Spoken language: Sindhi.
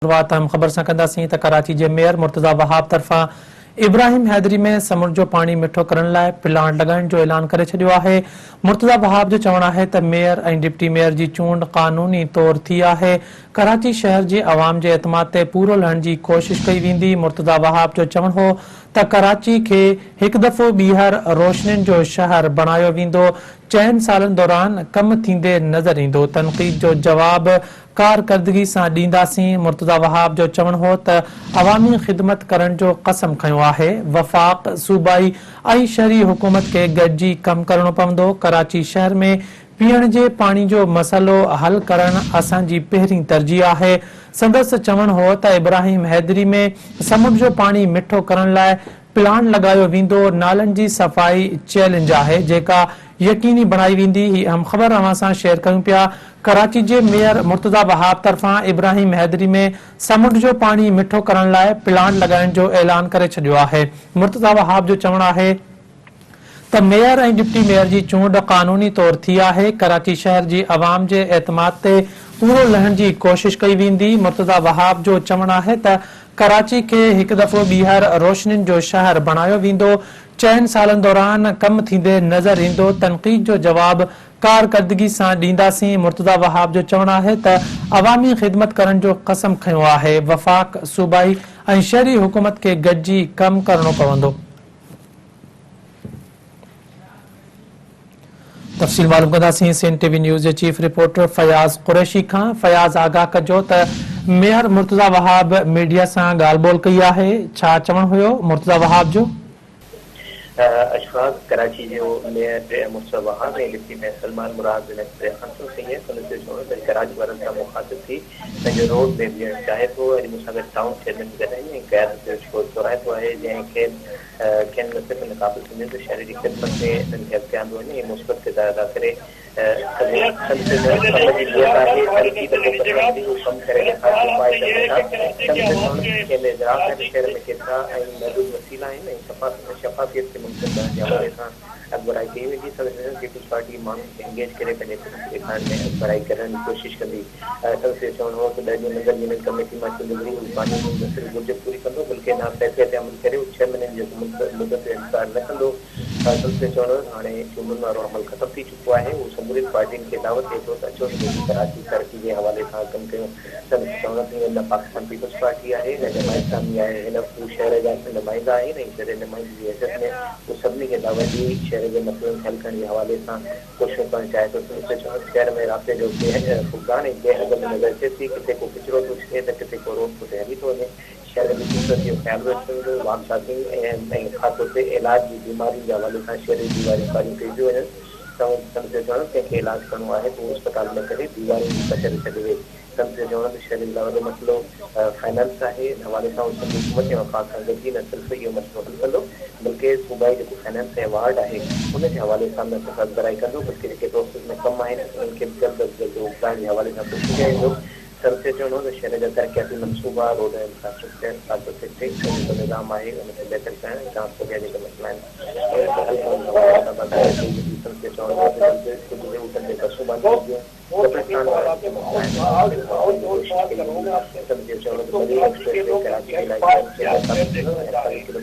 شروعات اهم خبر سان ڪنداسين ته ڪراچي جي ميئر مرتضيٰ وهاب طرفان ابراهيم حيدري ۾ سمنڊ جو پاڻي مٺو ڪرڻ لاء پلانٽ لڳائڻ جو اعلان ڪري ڇڏيو آهي. مرتضيٰ وهاب جو چوڻ آهي ته ميئر ۽ ڊپٽي ميئر جي چونڊ قانوني طور ٿي آهي، ڪراچي شهر جي عوام جي اعتماد تي پورو لهڻ جي ڪوشش ڪئي ويندي. مرتضيٰ وهاب جو چوڻ هو ته ڪراچي کي هڪ دفعو ٻيهر روشنين جو شهر بڻايو ويندو، چئن سالن دوران ڪم ٿيندي نظر ايندو، تنقيد جو جواب ڪارڪردگي سان ڏينداسين، مرتضيٰ وهاب جو چوڻ هو ته عوامي خدمت ڪرڻ جو قسم کنيو آهي، وفاق، صوبائي ۽ شهري حڪومت کي گڏجي ڪم ڪرڻو پوندو، ڪراچي شهر ۾ پيئڻ جي پاڻي جو مسئلو حل ڪرڻ اسان جي پهرين ترجيح آهي، سندس چوڻ هو ته ابراهيم حيدري ۾ سمنڊ جو پاڻي مٺو ڪرڻ لاء پلانٽ لڳايو ويندو، نالن جي صفائي چئلينج آهي جيڪا يقيني بڻائي ويندي، هي اهم خبر اوهان سان شيئر ڪيون پيا، ڪراچي جي ميئر مرتضيٰ وهاب طرفان ابراهيم حيدري ۾ سمنڊ جو پاڻي مٺو ڪرڻ لاء پلانٽ لڳائڻ جو اعلان ڪري ڇڏيو آهي، مرتضيٰ وهاب جو چوڻ آهي ته ميئر ۽ ڊپٽي ميئر جي چونڊ قانوني طور ٿي آهي، ڪراچي شهر جي عوام جي اعتماد تي پورو لهڻ جي ڪوشش ڪئي ويندي، مرتضيٰ وهاب جو چوڻ آهي ته ڪراچي کي هڪ دفعو ٻيهر روشنين جو شهر بڻايو ويندو، چئن سالن دوران ڪم ٿيندي نظر ايندو، تنقيد جو جواب ڪارڪردگي سان ڏينداسين، مرتضيٰ وهاب جو چوڻ آهي ته عوامي خدمت ڪرڻ جو قسم کنيو آهي، وفاق، صوبائي ۽ شهري حڪومت کي گڏجي ڪم ڪرڻو پوندو. تفصيل معلوم ڪنداسين سنڌ ٽي وي نيوز جي چيف رپورٽر فياض قريشي کان. فياض آگاهه ڪجو ته ميئر مرتضيٰ وهاب ميڊيا سان ڳالهه ٻولهه ڪئي آهي، ڇا چوڻ هيو مرتضيٰ وهاب جو؟ اشفاق، ڪراچي جو mayor Murtaza Wahab ۽ deputy mayor Salman Murad هن پريس ڪانفرنس ڪئي آهي. سندس اهو چوڻ هو ته ڪراچي وارن سان مخاطب ٿي پنهنجو روڊ ميپ ڏيڻ چاهي ٿو. اڄ مون سان گڏ ٽائون چيئرمين به گڏ آهن ۽ قيادت جو ڇوڙ ٿورائتو آهي جنهن کين کين نه صرف ان قابل سمجهيو ته شهر جي خدمت ۾ انهن کي اڳتي آندو وڃي ۽ مثبت ڪردار ادا ڪري سگهي. سندس چوڻ ته ڪم جي نيت آهي، تنقيد پوء ڪرڻ ويندي، هو ڪم ڪري ڏيکاريندو، پائي ته مٿان. سندس چوڻ ته کين ادراڪ آهي ته شهر ۾ ڪيترا ۽ محدود وسيلا آهن ۽ شفافيت کي ممڪن بڻائڻ جي حوالي سان اڳڀرائي ڪئي ويندي. سندس چوڻ ته پيپلز پارٽي ماڻهن کي انگيج ڪري پنهنجي ڪم کي ڏيکارڻ ۾ اڳڀرائي ڪرڻ جي ڪوشش ڪندي. سندس اهو چوڻ هو ته 10 جون ننگر يونين ڪميٽي مان چونڊ وڙهي هو قانون نه صرف گهرج پوري ڪندو بلڪه ان فيصلي تي عمل ڪري هو ڇهه مهينن جي جيڪو مدت جو انتظار نه ڪندو. سندس اهو چوڻ هو ته هاڻي چونڊن وارو عمل ختم ٿي چڪو آهي، هو سمورين پارٽين کي دعوت ڏئي ٿو ته اچو ته گڏجي ڪراچي ترقي جي حوالي سان ڪم ڪيون. سندس چوڻ هو ته هينئر نه پاڪستان پيپلز پارٽي آهي نه جماعت اسلامي آهي، هن وقت هو شهر جا نمائندا آهن ۽ شهري نمائندي جي حيثيت ۾ هو سڀني کي دعوت ڏئي شهر جي مسئلن کي حل ڪرڻ جي حوالي سان ڪوششون ڪرڻ چاهي ٿو. سندس چوڻ ته شهر ۾ رابطي جو فقدان ۽ بي نظمي نظر اچي ٿي، ڪٿي ڪو ڪچرو ٿو ڇٽي ته ڪٿي ڪو روڊ ڦٽي هلي ٿو وڃي، شهر جي خوبصورتي جو خيال به رکيو ويندو، واڪ شاپنگ ۽ خاص طور تي علاج جي بيمارين جي حوالي سان شهر جي ديواريون ڪاريون ڪيون پيون وڃن. سندس چوڻ ته ڪنهن کي علاج ڪرڻو آهي ته اهو اسپتال ۾ ڪري، ديوارين جي ڪچري ڇڏي وئي. سندس چوڻ هو ته شهر جي لاء وڏو مسئلو فنانس آهي، ان حوالي سان هو سنڌ حڪومت ۽ وفاق سان گڏجي نه صرف اهو مسئلو حل ڪندو بلڪه صوبائي جيڪو فنانس ايوارڊ آهي ان جي حوالي سان نه صرف اڳڀرائي ڪندو بلڪه جيڪي پروسيس ۾ ڪم آهن انهن کي به جلد از جلد اڪلائڻ جي حوالي سان ڪوشش ڪئي ويندو. سندس چوڻ هو ته شهر جا ترقياتي منصوبا، روڊ ۽ انفراسٽرڪچر خاص طور تي ٽيڪس جو جيڪو نظام آهي ان کي بهتر ڪرڻ ۽ ٽرانسپورٽ جا جيڪي مسئلا آهن انهن کي حل ڪرڻ جي حوالي سان به اڳڀرائي ڪئي ويندي. سندس چوڻ هو ته جلد ڪجهه روٽن تي بسون بانديون وينديون. قبرستان وارا جيڪي مسئلا آهن انهن کي به حل ڪرڻ جي ڪوشش ڪئي ويندي. سندس اهو چوڻ هو ته ملير ايڪسپريس وي ڪراچي جي لاء گيم چينجر ثابت ٿيندو ۽ 48 ڪلوميٽر.